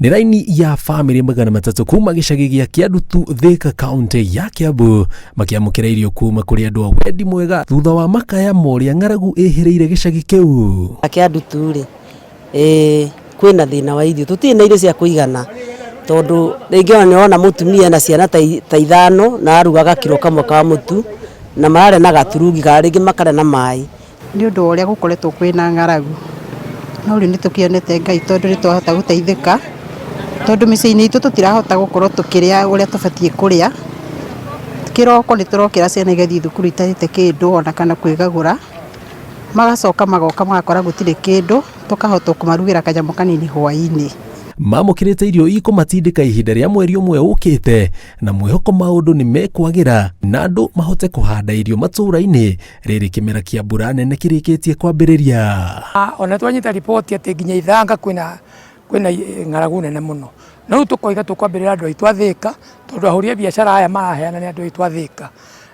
Nĩ raini ya bamĩrĩ 300 kuma gĩcagi gĩa Kĩandutu, Thĩka, kaũntĩ ya Kĩambu makĩamũkĩra irio kuma kũrĩ andũ a wendi mwega thutha wa makaya ma ũrĩa ng'aragu ĩhĩrĩire gĩcagi kĩu. Kĩandutu rĩ, ĩĩ kwĩna thĩna wa irio, tũtirĩ na irio cia kũigana tondũ rĩngĩ ona nĩũrona mũtumia ena ciana ta ithano na arugaga kiro kamwe ka mũtu na mararĩa na gaturungi kana rĩngĩ makarĩa na maĩ. Nĩ ũndũ wa ũrĩa gũkoretwo kwĩna ng'aragu, no rĩu nĩ tũkĩonete Ngai tondũ nĩ twahota gũteithĩka, tondũ mĩciĩ-inĩ itũ tũtirahota gũkorwo tũkĩrĩa ũrĩa tũbatiĩ kũrĩa. Kĩroko nĩ tũrokĩra ciana igathiĩ thukuru itarĩte kĩndũ ona kana kwĩgagũra, magacoka magoka magakora gũtirĩ kĩndũ, tũkahota kũmarugĩra kanyamũ kanini hwaĩ-inĩ. Mamũkĩrĩte irio ikũmatindĩka ihinda rĩa mweri ũmwe ũkĩte na mwĩhoko maũndũ nĩ mekwagĩra na andũ mahote kũhanda irio matũũra-inĩ rĩrĩ kĩmera kĩa mbura nene kĩrĩkĩtie kwambĩrĩria. Ona twanyita riboti atĩ nginya Ithanga kwĩna kwĩna ng'aragu nene mũno. No rĩu tũkoiga tũkwambĩrĩra andũ aitũ a Thĩka tondũ ahũri a biacara aya maraheana nĩ andũ aitũ a Thĩka.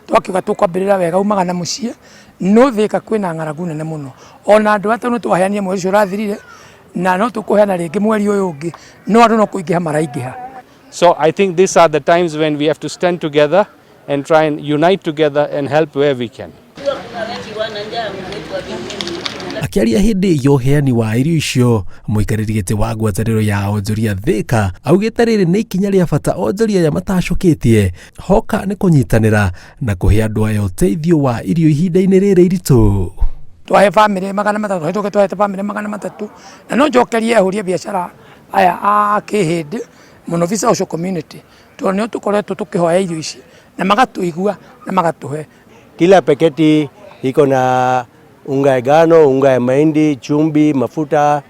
Twakiuga tũkwambĩrĩra wega umaga na mũciĩ, no Thĩka kwĩna ng'aragu nene mũno. Ona andũ a taũni twaheanire mweri ũcio ũrathirire na no tũkũheana rĩngĩ mweri ũyũ ũngĩ, no andũ no kũingĩha maraingĩha. So I think these are the times when we have to stand together and try and unite together and help where we can. Akĩaria hĩndĩ ya ũheani wa irio icio, mũikarĩri gĩtĩ wa ngwatanĩro ya onjoria Thĩka augĩte rĩrĩ nĩ ikinya rĩa bata onjoria aya matacũkĩtie hoka nĩ kũnyitanĩra na kũhe andũ aya ũteithio wa irio ihinda-inĩ rĩrĩ iritũ. Twahe bamĩrĩ 300, hĩtũke twahete bamĩrĩ 300, na no njokerie ahũri a biacara aya a kĩhĩndĩ mũno Visa Social Community tondũ nĩo tũkoretwo tũkĩhoya irio ici na magatũigua na magatũhe. Kila paketi iko na unga ya ngano, unga ya mahindi, chumvi, mafuta,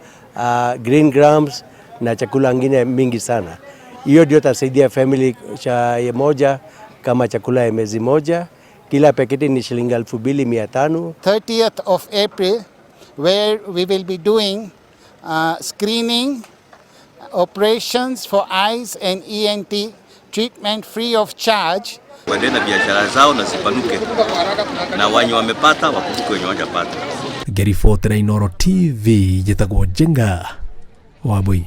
green grams na chakula ingine mingi sana. Hiyo ndio tasaidia family cha moja kama chakula ya mwezi moja. Kila paketi ni shilingi 2500. 30th of April, where we will be doing screening operations for eyes and ENT treatment free of charge. Waendelee na biashara zao na zipanuke, na wenye wamepata wakumbuke wenye hawajapata. Ngĩribotera Inooro TV, njĩtagwo Njenga Wambui.